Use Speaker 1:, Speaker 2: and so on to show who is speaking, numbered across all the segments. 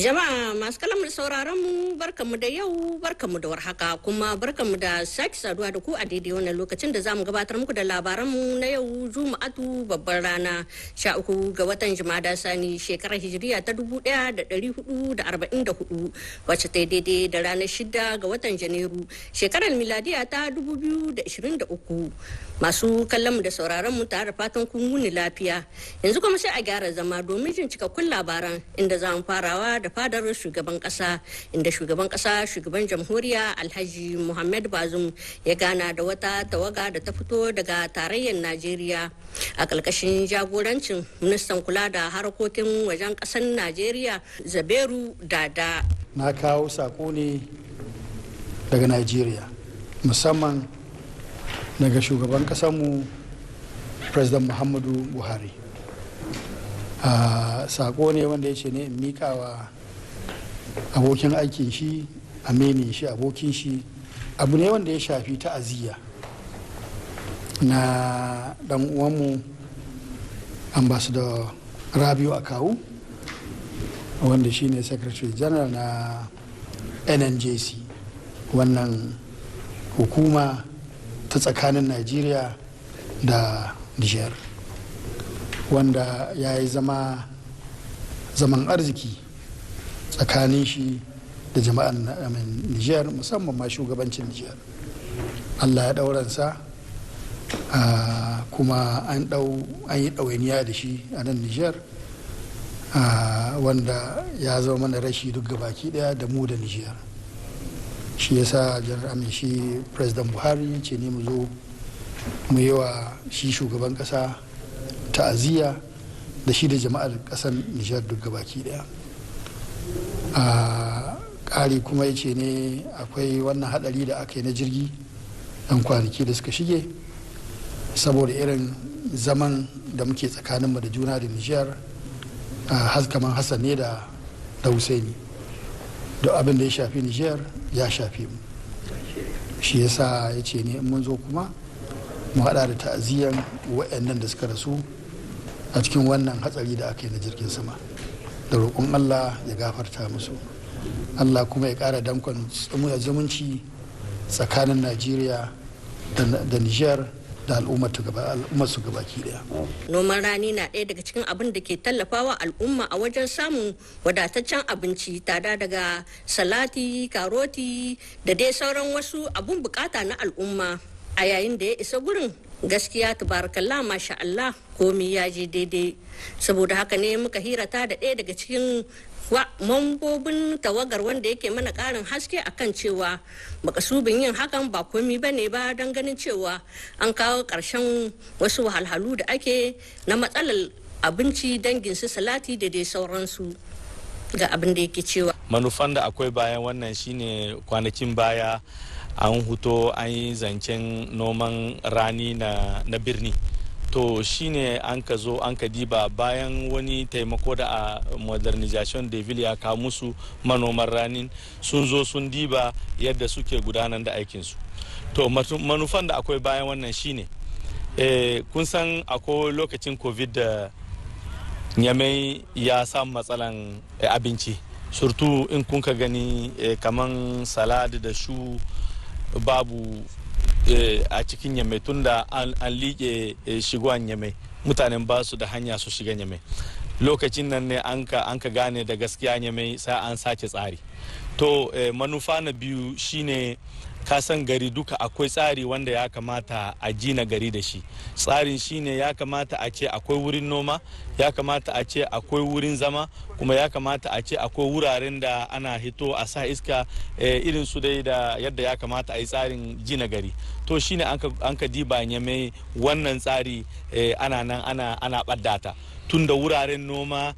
Speaker 1: Jama'a masu kalamar sauraron mu, barkamu da yau, barkamu da warhaka, kuma barkamu da sake saduwa da ku a daidai wannan lokacin da zamu gabatar muku da labaran mu na yau Juma'atu, babbar rana, 13 ga watan Jumada Sani, shekarar Hijiriya ta 1444, wacce ta daidai da ranar 6 ga watan Janairu, shekarar miladiya ta 2023. Masu kallon mu da sauraron mu, tare da fatan kun wuni lafiya. Yanzu kuma sai a gyara zama domin jin cikakkun labaran, inda za mu farawa da fadar shugaban kasa, inda shugaban kasa, shugaban jamhuriya Alhaji Muhammad Bazum ya gana da wata tawaga da ta fito daga tarayyar Najeriya a ƙarƙashin jagorancin ministan kula da harkokin wajen ƙasar Najeriya, Zubairu Dada.
Speaker 2: Na kawo sako ne daga Najeriya, musamman daga shugaban ƙasarmu, President Muhammadu Buhari. Sako ne wanda ya ce ne in miƙa wa abokin aikin shi, aminin shi, abokin shi. Abu ne wanda ya shafi ta'aziyya na dan uwanmu, Ambassador Rabiu Akawu, wanda shine Secretary General na NNJC, wannan hukuma ta tsakanin Nigeria da Niger, wanda ya yi zama zaman arziki tsakanin shi da jama'an Niger, musamman ma shugabancin Niger. Allah ya ɗauransa, kuma an yi ɗawainiya da shi a nan Niger, wanda ya zama mana rashi duk gabaki ɗaya da mu da Niger. Shi yasa Janar Amin, shi President Buhari, ce ne mu zo mu yi wa shi shugaban ƙasa ta'aziyya da shi da jama'ar ƙasar Nijar duk gabaki daya. A ƙari kuma ya ce ne akwai wannan hadari da aka yi na jirgi ɗan kwanaki da suka shige. Saboda irin zaman da muke tsakaninmu da juna da Nijar, kamar Hassan ne da Husaini, duk abin da ya shafi Nijar ya shafi mu. Shi yasa ya ce ne in mun zo kuma mu hada da ta'aziyyan wa'annan da suka rasu a cikin wannan hatsari da aka yi na jirgin sama, da roƙon Allah ya gafarta musu, Allah kuma ya ƙara dankon zumunci tsakanin Najeriya da Niger da al'ummar su gabaki daya.
Speaker 1: Noman rani na ɗaya daga cikin abin da ke tallafawa al'umma a wajen samun wadataccen abinci, tada daga salati, karoti da dai sauran wasu abun bukata na al'umma. A yayin da ya isa gurin, gaskiya tabarakallah, masha Allah, komi ya je daidai. Saboda haka ne muka hirata da ɗaya daga cikin mambobin tawagar, wanda yake mana karin haske akan cewa makasubin yin hakan ba komi ba ne ba don ganin cewa an kawo ƙarshen wasu wahalhalu da ake na matsalar abinci, dangin su salati da dai sauransu. Ga abin da yake cewa.
Speaker 3: Manufan da akwai bayan wannan shine, kwanakin baya an huto an yi zancen noman rani na birni. To shine an ka zo an ka diba, bayan wani taimako da a Modernisation de Ville ya kawo musu, manoman ranin sun zo sun diba yadda suke gudanar da aikinsu. To manufan da akwai bayan wannan shine, kun san akwai lokacin COVID da Nyamai ya samu matsalan abinci, surtout in kun ka gani kaman salade da chou babu a cikin Nyamai, tunda an liƙe shigowan Nyamai, mutanen ba su da hanya su shiga Nyamai. Lokacin nan ne an ka gane da gaskiya Nyamai sai an sake tsari. To manufa na biyu shine, kasan gari duka akwai tsari wanda ya kamata a gina gari da shi. Tsarin shine ya kamata a ce akwai wurin noma, ya kamata a ce akwai wurin zama, kuma ya kamata a ce akwai wuraren da ana hito a sa iska, irin su dai da yadda ya kamata a yi tsarin gina gari. To shine an ka diba mai wannan tsari, ana nan ana ɓaddata, tun da wuraren noma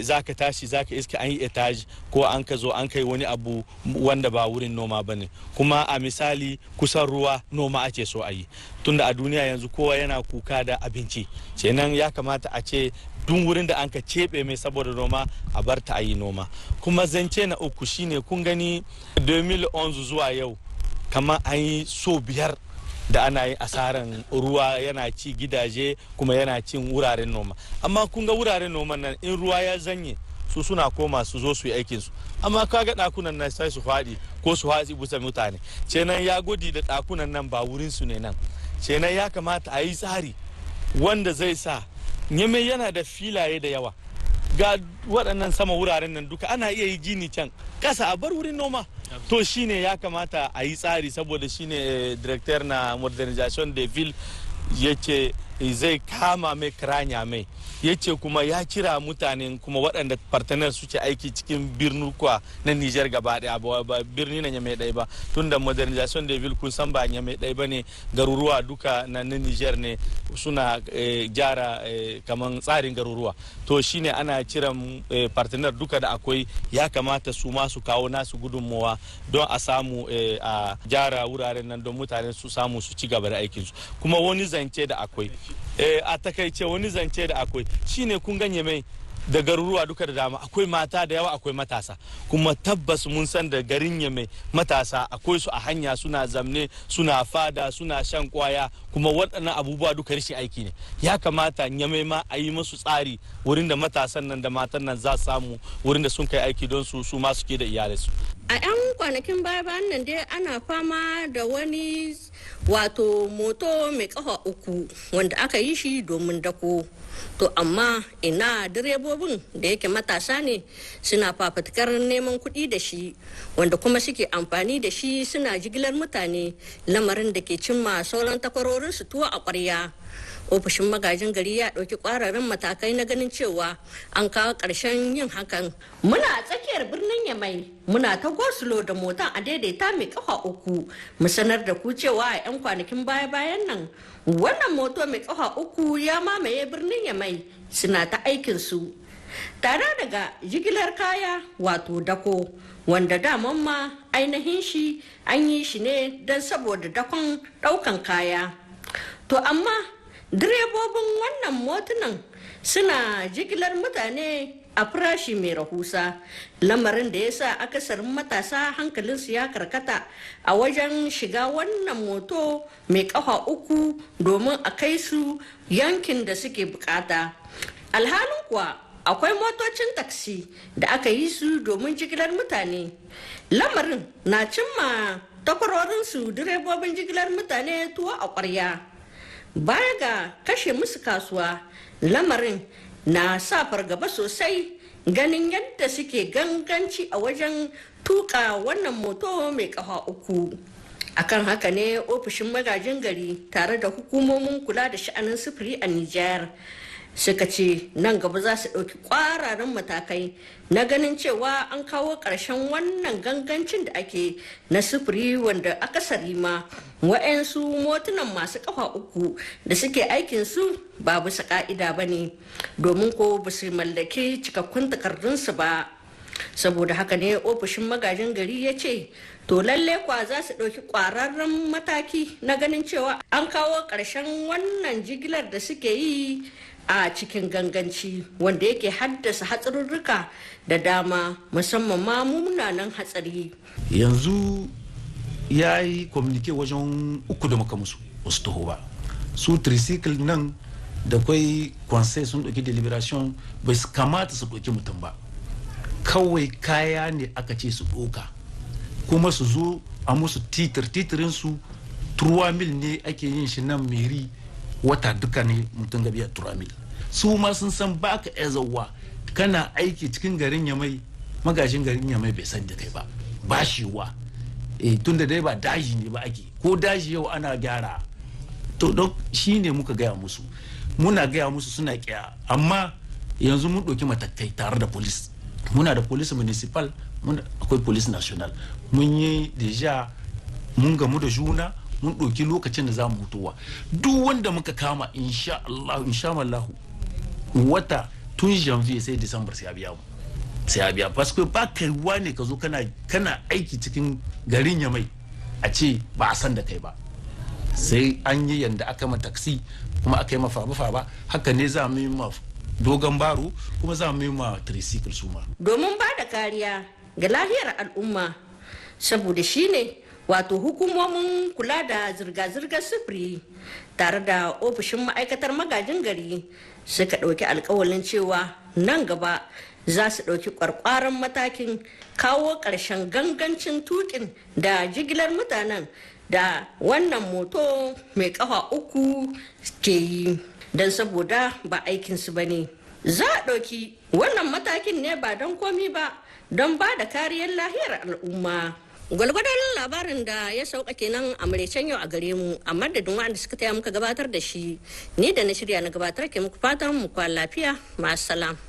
Speaker 3: za ka tashi za ka iske an yi étage, ko an ka zo an kai wani abu wanda ba wurin noma ba ne. Kuma a misali kusan ruwa, noma ake so a yi, tunda a duniya yanzu kowa yana kuka da abinci. Kenan ya kamata a ce duk wurin da an ka keɓe mai saboda noma, a bar ta a yi noma. Kuma zance na uku shine, kun gani 2011 zuwa yau kamar an yi so biyar da ana yi asaran ruwa, yana ci gidaje kuma yana cin wuraren noma. Amma kun ga wuraren noman nan, in ruwa ya zanye su suna koma su zo su yi aikin su. Amma kaga ɗakunan nan sai su faɗi ko su hatsi bisa mutane. Kenan ya godi da ɗakunan nan ba wurin su ne nan. Kenan ya kamata a yi tsari wanda zai sa Nyame yana da filaye da yawa. Ga waɗannan sama wuraren nan duka ana iya yi gini can ƙasa a bar wurin noma. To shine ya kamata a yi tsari, saboda shine directeur na modernisation de ville yace zai kama mai kiranya mai, yace kuma ya kira mutanen kuma waɗanda partner suke aiki cikin birnuka na Niger gaba ɗaya, ba birni na Nyamai ɗaya ba, tunda modernisation de ville kun san ba Nyamai ɗaya ba ne, garuruwa duka na Niger ne suna gyara kaman tsarin garuruwa. To shine ana kiran partner duka da akwai, ya kamata su ma su kawo nasu gudunmuwa don a samu a gyara wuraren nan don mutane su samu su ci gaba da aikinsu. Kuma wani zance da akwai a takaice, wani zance da akwai shine kun ganye mai da garuruwa duka da dama akwai mata da yawa, akwai matasa, kuma tabbas mun san da garin Yamai matasa akwai su a hanya, suna zamne, suna fada, suna shan kwaya, kuma waɗannan abubuwa duka rashin aiki ne. Ya kamata Yamai ma a yi musu tsari wurin da matasan nan da matan nan za samu wurin da sun kai aiki don su ma suke da iyalinsu.
Speaker 1: A 'yan kwanakin baya bayan nan dai ana fama da wani wato moto mai kafa uku wanda aka yi shi domin dako. To amma ina direbobin da yake matasa ne suna fafutukar neman kuɗi da shi, wanda kuma suke amfani da shi suna jigilar mutane, lamarin da ke cimma sauran takwarorin su tuwo a ƙwarya. Ofishin magajin gari ya ɗauki ƙwararren matakai na ganin cewa an kawo ƙarshen yin hakan. Muna a tsakiyar birnin Yamai, muna ta gosulo da motan a daidaita mai kafa uku. Mu sanar da ku cewa a 'yan kwanakin baya-bayan nan wannan moto mai kafa uku ya mamaye birnin Yamai, suna ta aikin su tare daga jigilar kaya wato dako, wanda daman ma ainihin shi an yi shi ne don saboda dakon ɗaukan kaya. To amma direbobin wannan motunan suna jigilar mutane a farashi mai rahusa, lamarin da ya sa akasarin matasa hankalinsu ya karkata a wajen shiga wannan moto mai kafa uku domin a kai su yankin da suke bukata. Alhalin kuwa akwai motocin taksi da aka yi su domin jigilar mutane. Lamarin na cimma takwarorinsu direbobin jigilar mutane tuwo a kwarya. Baya ga kashe musu kasuwa, lamarin na sa fargaba sosai ganin yadda suke ganganci a wajen tuka wannan moto mai kafa uku. Akan haka ne ofishin magajin gari tare da hukumomin kula da sha'anin sufuri a Nijar suka ce nan gaba za su ɗauki ƙwararan matakai na ganin cewa an kawo ƙarshen wannan gangancin da ake na sufuri, wanda akasari ma wa'yansu motunan masu ƙafa uku da suke aikin su ba bisa ƙa'ida ba ne, domin ko ba su mallaki cikakkun takardunsu ba. Saboda haka ne ofishin magajin gari ya ce to lalle kwa za su ɗauki ƙwararren mataki na ganin cewa an kawo ƙarshen wannan jigilar da suke yi a cikin ganganci, wanda yake haddasa hatsarurruka da dama, musamman ma munanan hatsari.
Speaker 4: Yanzu ya yi communique wajen uku da muka musu, wasu taho ba. Su tricycle nan da kwai conseil sun ɗauki deliberation, bai kamata su ɗauki mutum ba, kawai kaya ne aka ce su ɗauka, kuma su zo a musu titir. Titirin su 3 mille ne ake yin shi nan mairie, wata duka ne mutum ga biya 3 mille. Su ma sun san baka iya kana aiki cikin garin Yamai, magajin garin Yamai bai san da kai ba, ba shi wa tun da dai ba daji ne ba ake, ko daji yau ana gyara. To don shi ne muka gaya musu, muna gaya musu suna kiya. Amma yanzu mun ɗauki matakai tare da police. Muna da police municipal, akwai police national. Mun yi déjà, mun gamu da juna, mun ɗauki lokacin da za mu hutuwa. Duk wanda muka kama, insha Allah, insha Allah, wata tun janvier sai december sai ya biya mu, sai ya biya, parce que ba kaiwa ne ka zo kana aiki cikin garin Yamai a ce ba a san da kai ba. Sai an yi yanda aka ma taxi kuma aka yi ma faba-faba, haka ne za mu yi ma dogon baro, kuma za mu yi ma tricycle su ma.
Speaker 1: Domin ba da kariya ga lahiyar al'umma, saboda shine wato hukumomin kula da zirga-zirgar sufuri tare da ofishin ma'aikatar magajin gari suka ɗauki alkawalin cewa nan gaba Za su ɗauki ƙwarƙwaran matakin kawo ƙarshen gangancin tukin da jigilar mutanen da wannan moto mai ƙafa uku ke yi, don saboda ba aikinsu ba ne. Za a ɗauki wannan matakin ne ba don komi ba, don ba da kariyar lahiyar al'umma. Gwalgwadon labarin da ya sauka kenan a maraicen yau a gare mu. A madadin waɗanda suka taya muka gabatar da shi, ni da na shirya na gabatar ke muku fatan mu kwan lafiya. Masu salam.